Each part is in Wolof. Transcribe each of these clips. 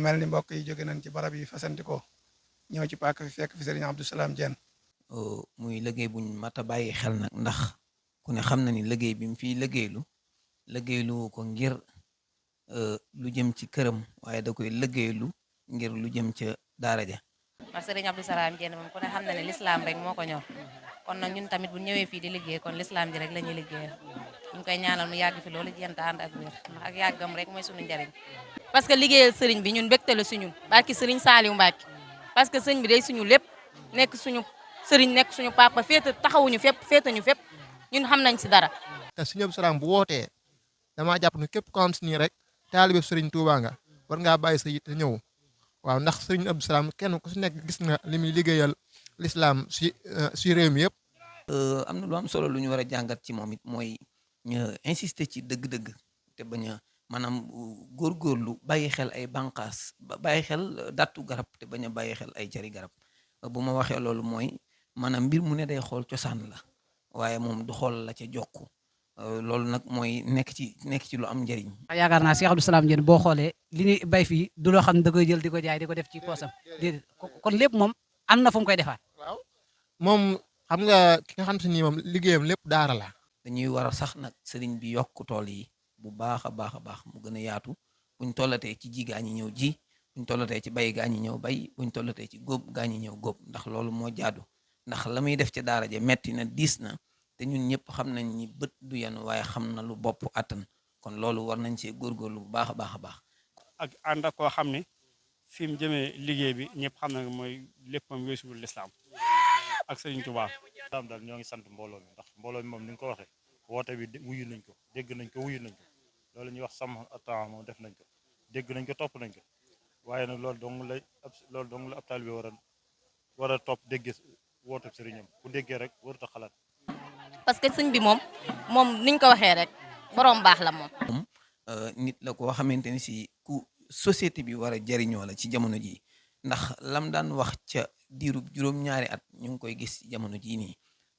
mel ni mbokk yi jóge nañ ci barab yi fasanti ko ñëw ci pàkk fi fekk fi Serigne Abdou Salam Diène. muy liggéey buñ mat a bàyyi xel nag ndax ku ne xam na ni liggéey bi mu fiy liggéeylu ko ngir lu jëm ci këram waaye da koy liggéeylu ngir lu jëm ca daara ja. parce que Serigne Abdou Salam Diène moom ku ne xam na ne l'islam rek moo ko ñor kon nag ñun tamit bu ñëwee fii di liggéey kon l'islam ji rek la ñuy liggéeyal ñu koy ñaanal mu yàgg fi loolu jéem a ànd ak wér ndax ak yàggam rek mooy suñu njariñ. parce que liggéeyal sëriñ bi ñun mbégte la suñu barki sëriñ Saliou Mbacke parce que sëriñ bi day suñu lépp nekk suñu sëriñ nekk suñu papa féete taxawuñu fépp féete ñu fépp ñun xam nañ si dara. te Serigne Abdou Salam bu wootee damaa jàpp ne képp ko xam si nii rek taalibe Serigne Touba nga war ngaa bàyyi sa yitte ñëw waaw ndax Serigne Abdou Salam kenn ku si nekk gis nga li muy liggéeyal l'islam si réew mi yëpp. am na lu am solo lu ñu war a jàngat ci moom it mooy insister ci dëgg-dëgg te bañ a maanaam góorgóorlu bàyyi xel ay bànqaas bàyyi xel dattu garab te bañ a bàyyi xel ay cari garab bu ma waxee loolu mooy maanaam mbir mu ne day xool cosaan la waaye moom du xool la ca jokku loolu nag mooy nekk ci lu am njëriñ. yaakaar naa Cheikh Abdou Salam Diène boo xoolee li ñuy bay fii du loo xam ne da koy jël di ko jaay di ko def ci poosam déedéet kon lépp moom am na fu mu koy defaat. waaw moom xam nga ki nga xam si nii moom liggéeyam lépp daara la. dañuy war a sax nag sëriñ bi yokk tool yi bu baax a baax mu gën a yaatu buñ tollatee ci ji gaa ñi ñëw ji buñ tollatee ci bay gaa ñi ñëw bay buñ tollatee ci góob gaa ñi ñëw góob ndax loolu moo jaadu ndax la muy def ci daara ja metti na diis na te ñun ñëpp xam nañ ni bët du yenu waaye xam na lu bopp attan kon loolu war nañ see góorgóorlu bu baax a baax. ak ànd ak koo xam ne fi mu jëmee liggéey bi ñëpp xam na mooy léppam weesuwul lislaam ak Serigne Touba. daam daal ñoo ngi sant mbooloo mi ndax mbooloo mi moom ni nga ko waxee woote bi wuyu nañ ko dégg nañ ko wuyu nañ ko loolu ñuy wax sam temps moom def nañ ko dégg nañ ko topp nañ ko waaye nag loolu dong la ab taalibe war a topp déggee woote sëriñam ku déggee rek warut a xalaat. parce que sëñ bi moom niñ ko waxee rek borom baax la moom. nit la koo xamante ni si ku société bi war a jariñoo la ci jamono ji ndax lam daan wax ca diirub juróom-ñaari at ñu ngi koy gis ci jamono jii nii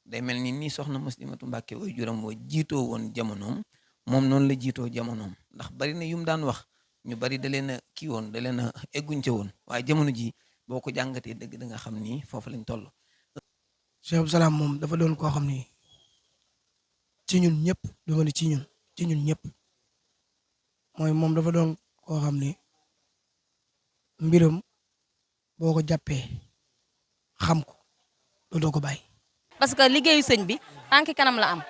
day mel ni soxna Muslimatu Mbàkke way juram woo jiitoo woon jamonoom moom noonu la jiitoo jamonoom ndax bari na yum daan wax ñu bari da leen a kii woon da leen a egguñ ca woon waaye jamono ji boo ko jàngatee dëgg da nga xam ni foofu lañ toll. Cheikh Abdou Salam moom dafa doon koo xam ni ci ñun ñëpp du ma ni ci ñun ñëpp mooy moom dafa doon koo xam ni mbiram boo ko jàppee xam ko doo ko bàyyi. parce que liggéeyu sëñ bi tànki kanam la am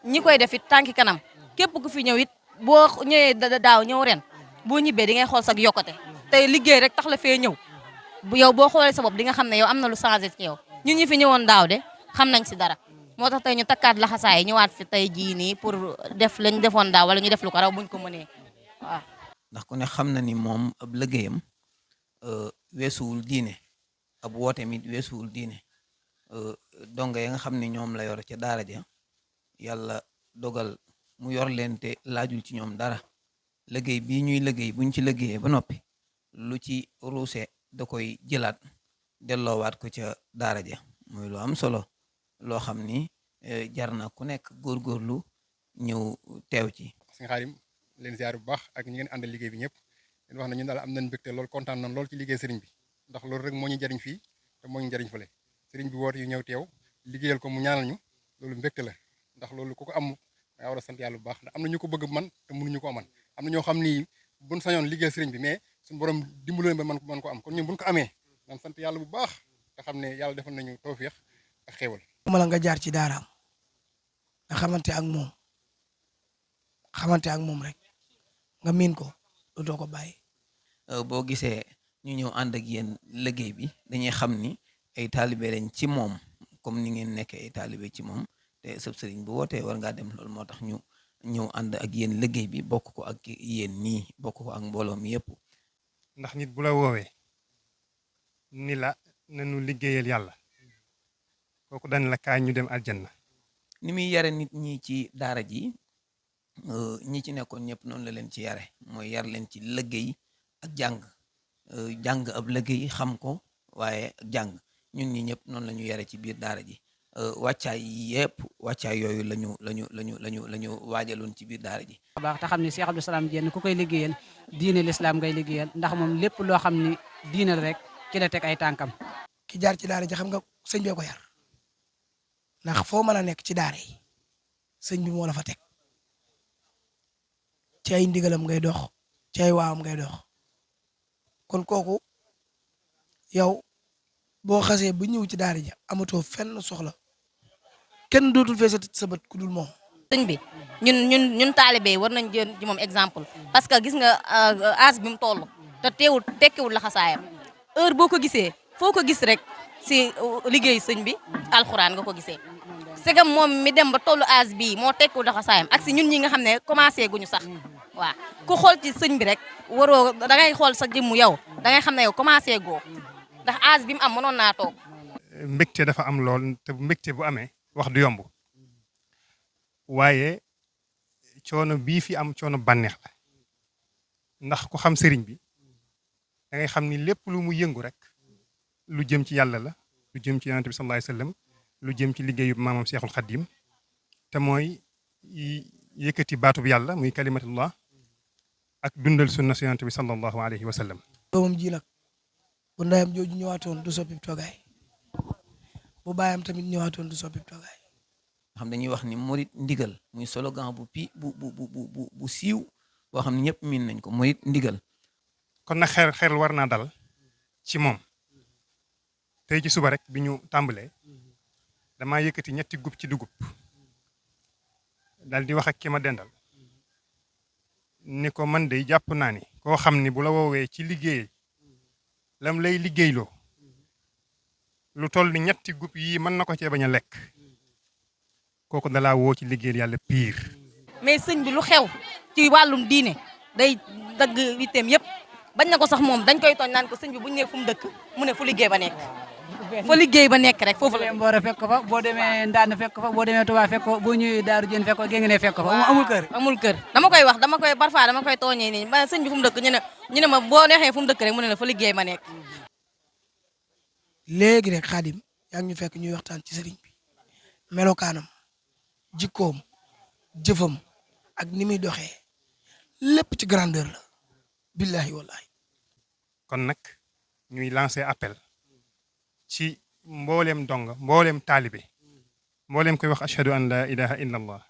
ñi koy def it tànki kanam képp ku fi ñëw it boo ñëwee daaw ñëw ren boo ñibbee di ngay xool sax yokkute tey liggéey rek tax la fee ñëw bu yow boo xoolee sa bopp di nga xam ne yow am na lu changé ci yow ñun ñi fi ñëwoon daaw de xam nañ si dara moo tax tey ñu takkaat laxasaay ñëwaat fi tey jii nii pour def lañ defoon daaw wala ñu def lu ko raw buñ ko mënee waaw. ndax ku ne xam na ni moom ab liggéeyam weesuwul diine ab woote mit weesuwul diine donga ya nga xam ne ñoom la yor ca daara ja yàlla dogal mu yor leen te laajul ci ñoom dara liggéey bii ñuy liggéey buñ ci liggéeyee ba noppi lu ci ruuse da koy jëlaat delloowaat ko ca daara ja muy lu am solo loo xam ni jar na ku nekk góorgóorlu ñëw teew ci. sëñ Xaadim leen ziar bu baax ak ñi ngeen àndal liggéey bi ñëpp leen wax na ñun daal am nañ mbégte lool kontaan nañ lool ci liggéey sëriñ bi ndax loolu rek moo ñu jariñ fii te moo ñu jariñ fële sëriñ bi woote yu ñëw teew liggéeyal ko mu ñaanal ñu loolu mbégte la ndax loolu ku ko am nga war a sant yàlla bu baax ndax am na ñu ko bëgg man te mënuñu ko aman am na ñoo xam ni buñ sañoon liggéeyal sëriñ bi mais suñu borom dimbalu ba man ko am kon ñun buñ ko amee nan sant yàlla bu baax nga xam ne yàlla defal nañu tawfeex ak xéewal. mala nga jaar ci daaraam nga xamante ak moom rek nga miin ko dootoo ko bàyyi. boo gisee ñu ñëw ànd ak yéen liggéey bi dañuy xam ni ay taalibe lañ ci moom comme ni ngeen nekkee ay taalibe ci moom te sëb sëriñ bu wootee war ngaa dem loolu moo tax ñu ñëw ànd ak yéen liggéey bi bokk ko ak yéen nii bokk ko ak mbooloo mi yëpp. ndax nit bu la woowee ni la nañu liggéeyal yàlla kooku dañ la kaay ñu dem aljanna. ni muy yare nit ñi ci daara ji ñi ci nekkoon ñëpp noonu la leen ci yare mooy yar leen ci liggéey ak jàng ab liggéey xam ko waaye ak jàng ñun ñi ñëpp noonu la ñu yare ci biir daara ji wàccaay yëpp wàccaay yooyu lañu waajaloon ci biir daara ji. baax te xam ne Cheikh Abdou Salam Diène ku koy liggéeyal diine l'islam ngay liggéeyal ndax moom lépp loo xam ni diine la rek ci la teg ay tànkam. ki jaar ci daara ji xam nga sëñ bee ko yar ndax foo mën a nekk ci daara yi sëñ bi moo la fa teg ci ay ndigalam ngay dox ci ay waawam ngay dox kon kooku yow boo xasee bu ñëw ci daara ji amatoo fenn soxla kenn dootul feesati sa bët ku dul moom. sëñ bi ñun taalibe yi war nañ jël ci moom exemple parce que gis nga âge bi mu toll te teewul tekkiwul laxasaayam heure boo ko gisee foo ko gis rek si liggéey sëñ bi alxuraan nga ko gisee segam moom mi dem ba tollu âge bii moo tekkiwul laxasaayam ak si ñun ñi nga xam ne commencé guñu sax waaw ku xool ci sëñ bi rek waroo da ngay xool sa jëmm yow da ngay xam ne yow commencé goo ndax âge bi mu am mënoon naa toog. mbégte dafa am lool te mbégte bu amee wax du yomb waaye coono bii fi am coono bànneex la ndax ku xam sëriñ bi da ngay xam ni lépp lu mu yëngu rek lu jëm ci yàlla la lu jëm ci yonent bi sallallahu alayhi wasallam lu jëm ci liggéeyu maamam Cheikhul Khadim te mooy yëkkati baatub yàlla muy kalimatullah ak dundal sunna si yonent bi sallallahu alayhi wasallam. doomam ji nag bu ndayam jooju ñëwaatoon du soppi toogaay bu baayam tamit ñëwaatoon du soppi toogaay. xam dañuy wax ni murit ndigal muy slogan bu siiw boo xam ne ñëpp miin nañ ko murit ndigal. kon nag xel war naa dal ci moom tey ci suba rek bi ñu tàmbalee damaa yëkkati ñetti gub ci dugub daal di wax ak ki ma dendal ni ko man de jàpp naa ni koo xam ni bu la woowee ci liggéey lam lay liggéeyloo lu toll ni ñetti gub yii mën na ko cee bañ a lekk kooku dalaa woo ci liggéeyal yàlla pire. mais sëñ bi lu xew ci wàllum diine day dagg itteem yëpp bañ na ko sax moom dañ koy tooñ naan ko sëñ bi bu ñu nee fu mu dëkk mu ne fu liggéey ba nekk fa liggéey ba nekk rek foofu la. Mboora fekk ko fa boo demee Ndane fekk ko fa boo demee Touba fekk ko boo ñëwee Daaru Jeen fekk ko Géngé fekk ko fa amul kër. amul kër dama koy wax parfois dama koy tooñee nii ba sëñ bi fu mu dëkk ñu ne ma boo neexee fu mu dëkk rek mu ne la fa liggéey ba nekk. léegi rek Xaadim yaa ngi ñu fekk ñuy waxtaan ci sëriñ bi melokaanam jikkoom jëfam ak ni muy doxee lépp ci grandeur la billahi wallahi. kon nag ñuy lancer appel ci mbooleem donga mbooleem taalibe mbooleem koy wax ashhadu an la ilaha illa allah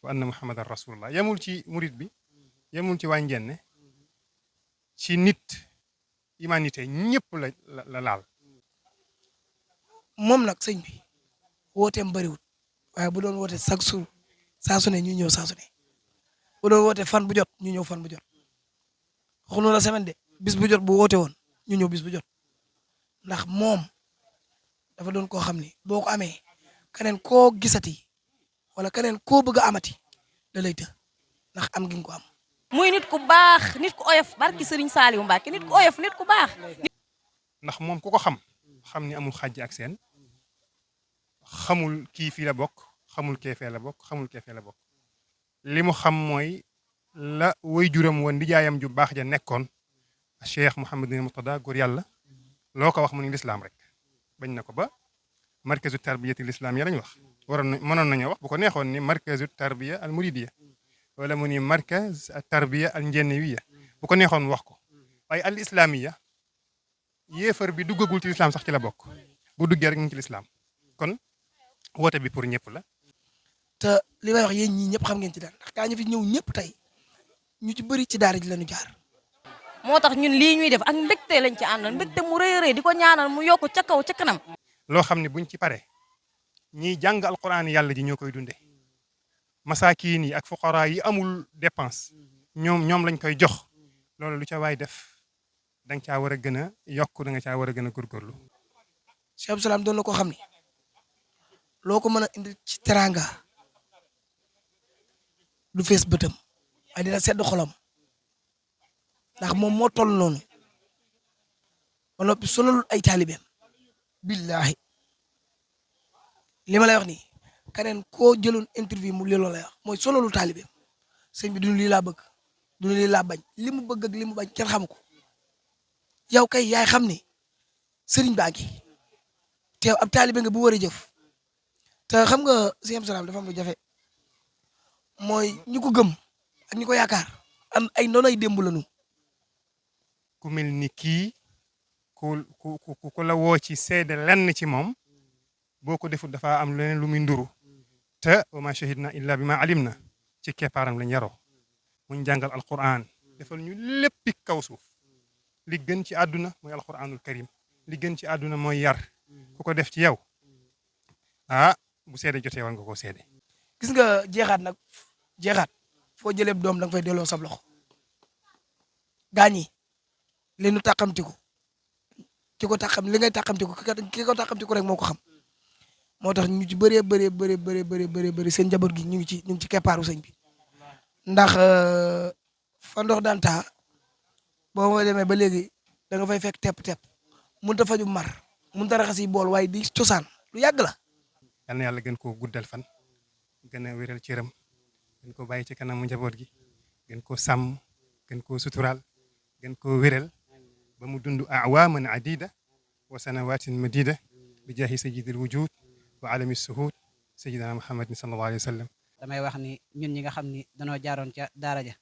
wa anna muhammadan rasulullah yemul ci murit bi yemul ci waa Njenne ci nit humanité ñëpp la laal. moom nag sëñ bi wooteem bëriwut waaye bu doon woote chaque jour saa su ne ñu ñëw saa su ne bu doon woote fan bu jot ñu ñëw fan bu jot waxuñu la semaine de bis bu jot bu woote woon ñu ñëw bis bu jot ndax moom dafa doon koo xam ni boo ko amee keneen koo gisati wala keneen koo bëgg a amati da lay të ndax am gi nga ko am. muy nit ku baax nit ku oyof barki Serigne Saliou Mbacke nit ku oyof nit ku baax. ndax moom ku ko xam ni amul xàjj ak seen xamul kii fii la bokk xamul kee fee la bokk xamul kee fee la bokk li mu xam mooy la waajuram wa ndijaayam ju baax ja nekkoon Cheikh Mouhamadou Mourtada góor yàlla loo ko wax mu ni lislaam rek bañ na ko ba markazu tarbiyati lislaam ya lañ wax mënoon nañoo wax bu ko neexoon ni markazu tarbiya al muridiya wala mu ni markaz tarbiya al njennewiya bu ko neexoon wax ko waaye al islamiya yéefar bi duggagul ci lislaam sax ci la bokk bu duggee rek ñu ci lislaam kon woote bi pour ñëpp la. te li may wax yéen ñii ñëpp xam ngeen ci dara ndax kaa ñu fi ñëw ñëpp tey ñu ci bëri ci daara ji lañu jaar. moo tax ñun lii ñuy def ak mbégte lañ ci àndal mbégte mu rëy a rëy di ko ñaanal mu yokk ca kaw ca kanam. loo xam ne buñ ci pare ñiy jàng alquran yàlla ji ñoo koy dunde masaakiin yi ak fuqara yi amul dépense ñoom lañ koy jox loolu lu ca waay def da nga caa war a gën a yokk da nga caa war a gën a góorgóorlu. Cheikh Abdou Salam doon na ko xam ni loo ko mën a indi ci teraanga du fees bëtam waaye dina sedd xolam ndax moom moo toll noonu ba noppi sonalul ay taalibeem billahi li ma lay wax nii keneen koo jëloon interview mu lii lay wax mooy sonalul taalibeem sëñ bi duñu lii laa bëgg duñu lii laa bañ li mu bëgg ak li mu bañ kenn xamu ko yow kay yaay xam ni sëriñ baa ngi teew ab taalibe nga bu war a jëf te xam nga Sëñ Abdou Salam dafa am lu jafe mooy ñi ko gëm ak ñi ko yaakaar am ay ndonoy démb lañu. ku mel ni kii ku la woo ci seede lenn ci moom boo ko defut dafa am leneen lu muy nduru te wa ma shahidna illa bi ma alim na ci keppaaram lañ yaroo muñ jàngal alquran defal ñu léppi kaw suuf li gën ci àdduna mooy alquranul karim li gën ci àdduna mooy yar ku ko def ci yow bu seede jotee war nga koo seede. gis nga jeexaat nag jeexaat foo jëlee doom da nga fay delloo sab loxo gaañi li nu tàqamtiku ki ko tàqam li ngay tàqamtiku ki ko tàqamtiku rek moo ko xam moo tax ñu ci bëree seen njaboot gi ñu ngi ci keppaaru sëñ bi ndax fa ndox daan taa boo ma demee ba léegi da nga fay fekk tepp mënut a faju mar mënut a raxas yi bool waaye di cosaan lu yàgg la. yal na yàlla gën koo guddal fan gën a wéral cëram gën ko bàyyi ci kanamu njaboot gi gën koo sàmm gën koo suturaal gën koo wéral ba mu dund awaaman adida wa sanawatin madida bi jaahi sayyidil wujud wa alami suhud sayyidina muhammadin sallallahu alayhi wa sallam. damay wax ni ñun ñi nga xam ni danoo jaaroon ca daara ja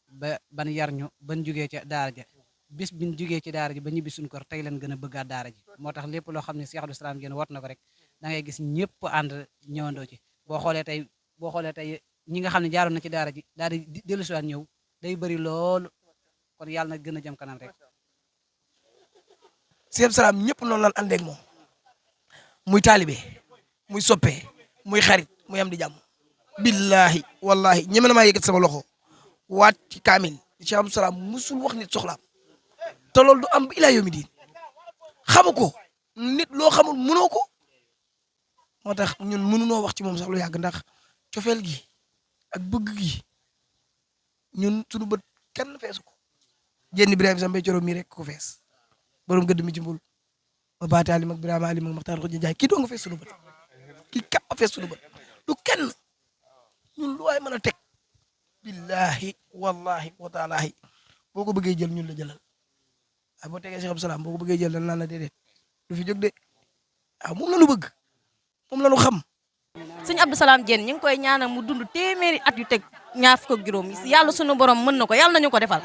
ba ban yar ñu ban jugee ca daara ja bis biñ jugee ci daara ji ba ñibbi suñu kër tey leen gën a bëggaat daara ji moo tax lépp loo xam ne Cheikh Abdou Salam Diène wat na ko rek da ngay gis ñëpp ànd ñëwandoo ci boo xoolee tey ñi nga xam ne jaaroon na ci daara ji daal di dellusiwaat ñëw day bëri loolu kon yàlla na gën a jëm kanam rek. Cheikh Abdou Salam ñëpp noonu lan àndeeg moom muy taalibe muy soppe muy xarit muy am di jàmm. billahi wallahi ñeme na maa yëkkat sama loxo waat ci kaamil Cheikh Abdou Salam musul wax nit soxlaam te loolu du am ilaa yawmi diin xamu ko nit loo xamul mënoo ko moo tax ñun mënunoo wax ci moom sax lu yàgg ndax cofeel gi ak bëgg gi ñun suñu bët kenn feesu ko jenn Ibrahima Sambé Coro mii rek ko fees borom gëdd mi ci mbul ba baate alim ak Birama alim ak Maxtaar Xuja Jaay kii doo nga fees suñu bët kii képp a fees suñu bët du kenn ñun lu waay mën a teg billahi wallahi wa taalahi boo ko bëggee jël ñun la jëlal waaye boo tegee Cheikh Abdou Salam boo ko bëggee jël dañ naan la déedéet du fi jóg de waaw moom la ñu bëgg moom la ñu xam. Sëñ Abdou Salam Diène ñu ngi koy ñaanal mu dund téeméeri at yu teg ñaar fukk ak juróom yàlla sunu borom mën na ko yàlla nañu ko defal.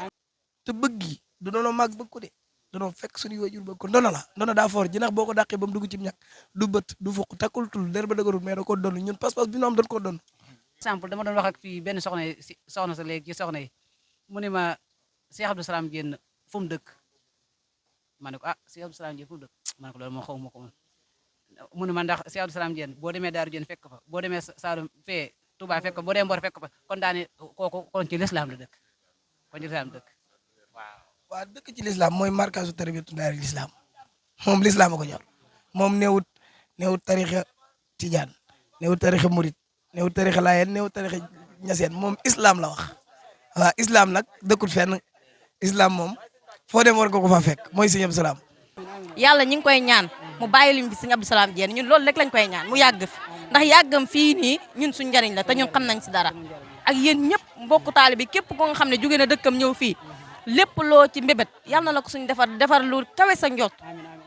te bëgg gi du doonoo màgg bëgg ko de doonoo fekk suñu waajur bëgg ko ndono la ndono daa foor jinax boo ko dàqee ba mu dugg ci ñàkk du bët du fukk takkul tul der ba dëgërul mais da ko doon ñun pas-pas bi ñu am dañ ko doon. exemple dama doon wax ak fii benn soxna sa léegi ci soxna yi mu ne ma Cheikh Abdou Salam Diène fu mu dëkk ma ne ko Cheikh Abdou Salam Diène fu mu dëkk ma ne ko loolu moo xaw ma ko man mu ne ma ndax Cheikh Abdou Salam Diène boo demee Daaru Diène fekk fa boo demee Saalum fee Touba fekk fa boo demee Mbor fekk fa kon daane kooku kon ci lislaam la dëkk kon ci lislaam dëkk waaw dëkk ci lislaam mooy markaasu tarbiyatu daari lislaam moom lislaam a ko ñor moom neewut tarixa tijaan neewut tarixa murit neewut tarixa laayeen neewut tarixa ñaseen moom islam la wax waaw islam nag dëkkut fenn islam moom foo dem war nga ko fa fekk mooy Sëñ Abdou Salam. yàlla ñu ngi koy ñaan mu bàyyi lim bi Sëñ Abdou Salam Diène ñun loolu rek lañ koy ñaan mu yàgg fi ndax yàggam fii nii ñun suñ njariñ la te ñun xam nañ si dara ak yéen ñëpp mbokku taalibe bi képp ko nga xam ne jóge na dëkkam ñëw fii lépp loo ci mbébét yàlla na la ko suñ defar lu kawe sa njot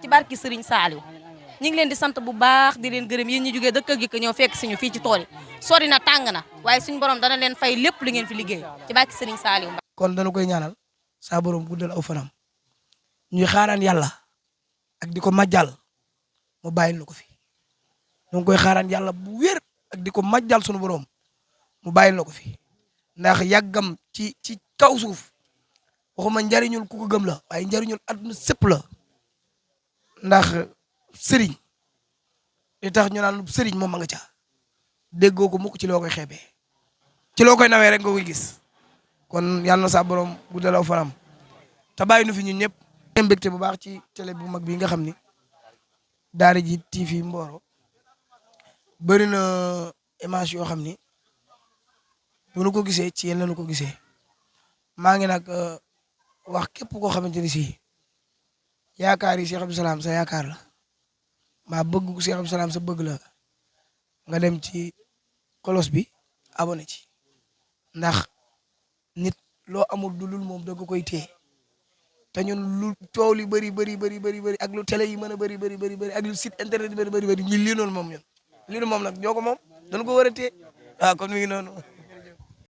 ci barki Serigne Saliou ñu ngi leen di sant bu baax di leen gërëm yéen ñi jógee dëkk gi ko ñëw fekk suñu fii ci tool yi sori na tàng na waaye suñu borom dana leen fay lépp lu ngeen fi liggéey ci barki Serigne Saliou. kon dana koy ñaanal saa borom guddal aw fanam ñuy xaaraan yàlla ak di ko majjal mu bàyyil na ko fi ñu ngi koy xaaraan yàlla bu wér ak di ko majjal suñu borom mu bàyyil na ko fi ndax yàggam ci kaw suuf waxuma njariñul ku ko gëm la waaye njariñul àdduna sëpp la ndax sëriñ li tax ñu naan sëriñ moom ma nga ca déggoo ko mukk ci loo koy xeebee ci loo koy nawee rek nga koy gis kon yàlla na sa borom guddal aw fanam te bàyyi nu fi ñun ñëpp. mbégte bu baax ci télé bu mag bi nga xam ni Daara J TV Mboro bëri na image yoo xam ni bu nu ko gisee ci yéen la nu ko gisee maa ngi nag wax képp koo xamante ni si yaakaar yi Cheikh Abdou Salam sa yaakaar la maa bëgg Cheikh Abdou Salam sa bëgg la nga dem ci kolos bi abonné ci ndax nit loo amul du lul moom da nga koy téye te ñun lu coow li bëri ak lu télé yi mën a bëri ak lu site internet yi bëri ñi lii noonu moom ñun lii moom nag ñoo ko moom dañu ko war a téye waaw kon mi ngi noonu